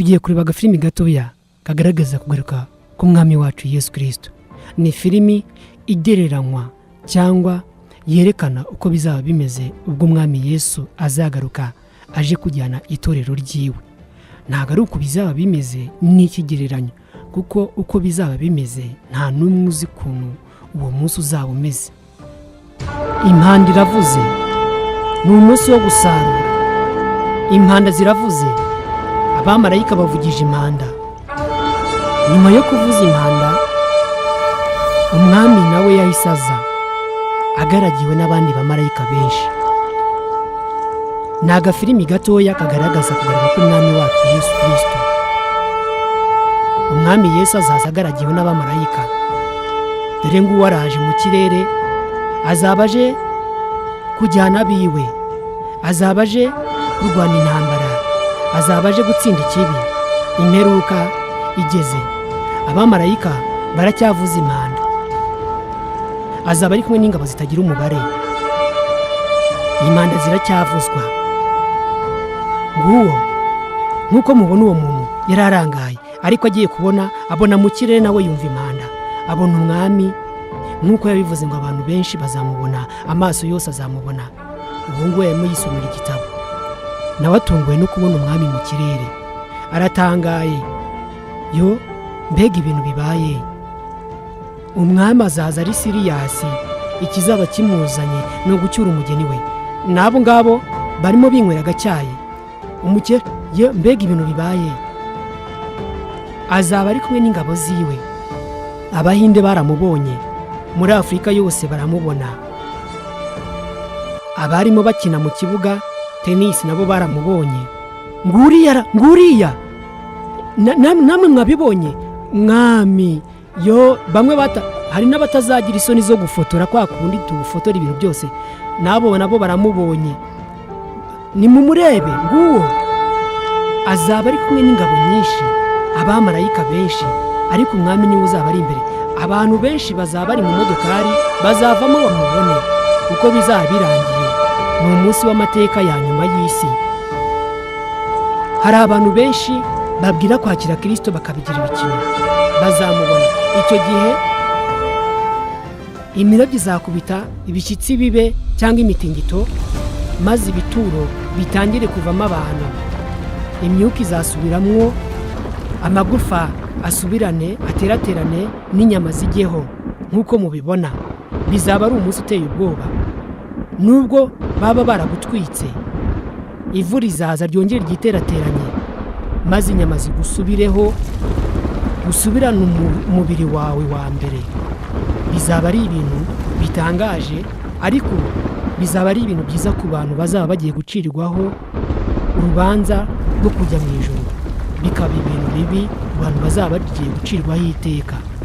Tugiye kureba agafilimi gatoya kagaragaza kugaruka k'Umwami wacu Yesu Kirisito. Ni filimi igereranywa cyangwa yerekana uko bizaba bimeze ubwo Umwami Yesu azagaruka aje kujyana itorero ryiwe. Ntabwo ari uko bizaba bimeze, ni ikigereranyo, kuko uko bizaba bimeze nta n'umwe uzi ukuntu uwo munsi uzaba umeze. Impanda iravuze, ni umunsi wo gusarura. Impanda ziravuze, abamarayika bavugije impanda. Nyuma yo kuvuza impanda, Umwami nawe yahise aza agaragiwe n'abandi bamarayika benshi. Ni agafilimi gatoya kagaragaza kugaruka k'Umwami wacu Yesu Kirisito. Umwami Yesu azaza agaragiwe n'abamarayika. Dore nguwo araje mu kirere. Azaba aje kujyana abiwe, azaba aje kurwana intambara, azaba aje gutsinda ikibi. Imperuka igeze, abamarayika baracyavuza impanda. Azaba ari kumwe n'ingabo zitagira umubare. Impanda ziracyavuzwa. Nguwo, nk'uko mubona, uwo muntu yari arangaye, ariko agiye kubona abona mu kirere, nawe yumva impanda, abona Umwami nk'uko yabivuze ngo abantu benshi bazamubona, amaso yose azamubona. Ubu ngubu yarimo yisomera igitabo, nawe atunguwe no kubona Umwami mu kirere. Aratangaye: "Yo, mbega ibintu bibaye!" Umwami azaza ari serious. Ikizaba kimuzanye ni ugucyura umugeni we. N'abo ngabo barimo binywera agacyayi umukire. Ye, mbega ibintu bibaye! Azaba ari kumwe n'ingabo ziwe. Abahinde baramubonye, muri Afurika yose baramubona, abarimo bakina mu kibuga tenisi nabo baramubonye. Nguriya, nguriya, namwe mwabibonye Mwami. Yo, bamwe bata, hari n'abatazagira isoni zo gufotora kwa kundi tufotora ibintu byose, nabo nabo baramubonye. Nimumurebe, nguwo. Azaba ari kumwe n'ingabo nyinshi, abamarayika benshi, ariko Umwami niwe uzaba ari imbere. Abantu benshi bazaba bari mu modokari, bazavamo bamubone uko bizaba birangiye. Ni umunsi w'amateka ya nyuma y'isi. Hari abantu benshi babwira kwakira Kirisito bakabigira ibikino. Bazamubona icyo gihe. Imirabyo izakubita, ibishyitsi bibe cyangwa imitingito, maze ibituro bitangire kuvamo abantu. Imyuka izasubiramwo, amagufa asubirane, ateraterane n'inyama zijyeho. Nk'uko mubibona, bizaba ari umunsi uteye ubwoba. Nubwo baba baragutwitse, ivu rizaza ryongere ryiterateranye, maze inyama zigusubireho, usubirane umubiri wawe wa mbere. Bizaba ari ibintu bitangaje, ariko bizaba ari ibintu byiza ku bantu bazaba bagiye gucirirwaho urubanza rwo kujya mu ijoro, bikaba ibintu bibi ku bantu bazaba bagiye gucirwaho iteka.